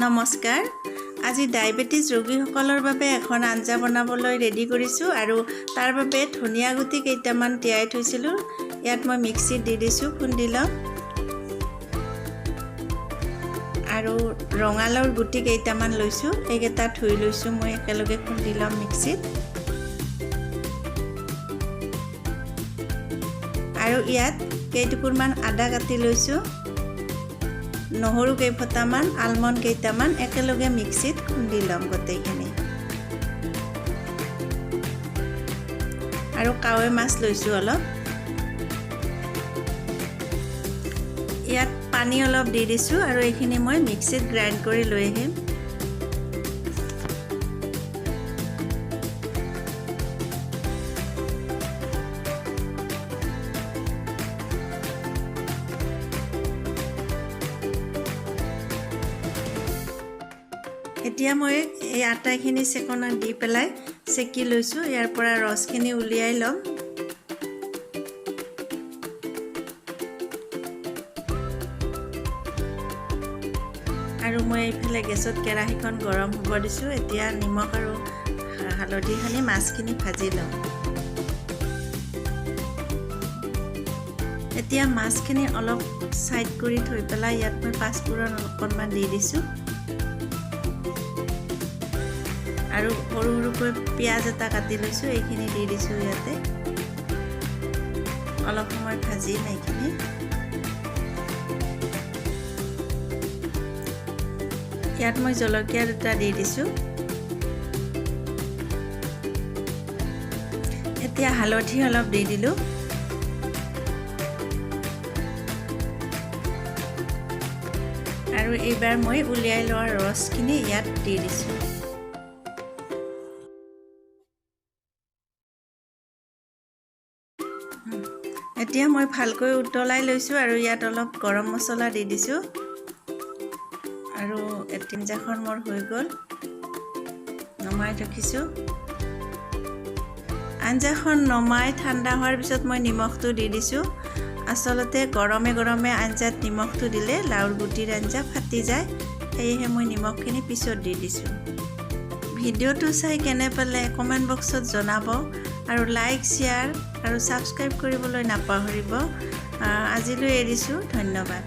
নমস্কাৰ। আজি ডায়েবেটিছ ৰোগীসকলৰ বাবে এখন আঞ্জা বনাবলৈ ৰেডি কৰিছোঁ আৰু তাৰ বাবে ধনিয়া গুটি কেইটামান তিয়াই থৈছিলোঁ। ইয়াত মই মিক্সিত দি দিছোঁ, খুন্দি ল'ম। আৰু ৰঙালাওৰ গুটি কেইটামান লৈছোঁ, এইকেইটা ধুই লৈছোঁ মই, একেলগে খুন্দি ল'ম মিক্সিত। আৰু ইয়াত কেইটুকুৰমান আদা কাটি লৈছোঁ, নহৰু কেইফটামান, আলমণ্ড কেইটামান একেলগে মিক্সিত খুন্দি ল'ম গোটেইখিনি। আৰু কাৱৈ মাছ লৈছোঁ অলপ। ইয়াত পানী অলপ দি দিছোঁ আৰু এইখিনি মই মিক্সিত গ্ৰাইণ্ড কৰি লৈ আহিম। এতিয়া মই এই আটাইখিনি চেকনাত দি পেলাই চেকি লৈছোঁ। ইয়াৰ পৰা ৰসখিনি উলিয়াই ল'ম। আৰু মই এইফালে গেছত কেৰাহীখন গৰম হ'ব দিছোঁ। এতিয়া নিমখ আৰু হালধি সানি মাছখিনি ভাজি ল'ম। এতিয়া মাছখিনি অলপ ছাইড কৰি থৈ পেলাই ইয়াত মই পাঁচফোৰণ অকণমান দি দিছোঁ আৰু সৰু সৰুকৈ পিঁয়াজ এটা কাটি লৈছোঁ, এইখিনি দি দিছোঁ ইয়াতে। অলপ সময় ভাজিম এইখিনি। ইয়াত মই জলকীয়া দুটা দি দিছোঁ। এতিয়া হালধি অলপ দি দিলোঁ। আৰু এইবাৰ মই উলিয়াই লোৱা ৰসখিনি ইয়াত দি দিছোঁ। এতিয়া মই ভালকৈ উতলাই লৈছোঁ আৰু ইয়াত অলপ গৰম মছলা দি দিছোঁ। আৰু আঞ্জাখন মোৰ হৈ গ'ল, নমাই ৰাখিছোঁ। আঞ্জাখন নমাই ঠাণ্ডা হোৱাৰ পিছত মই নিমখটো দি দিছোঁ। আচলতে গৰমে গৰমে আঞ্জাত নিমখটো দিলে লাওৰ গুটিৰ আঞ্জা ফাটি যায়, সেয়েহে মই নিমখখিনি পিছত দি দিছোঁ। ভিডিঅ'টো চাই কেনে পালে কমেণ্ট বক্সত জনাব আৰু লাইক, শ্বেয়াৰ আৰু ছাবস্ক্ৰাইব কৰিবলৈ নাপাহৰিব। আজিলৈ এৰিছোঁ, ধন্যবাদ।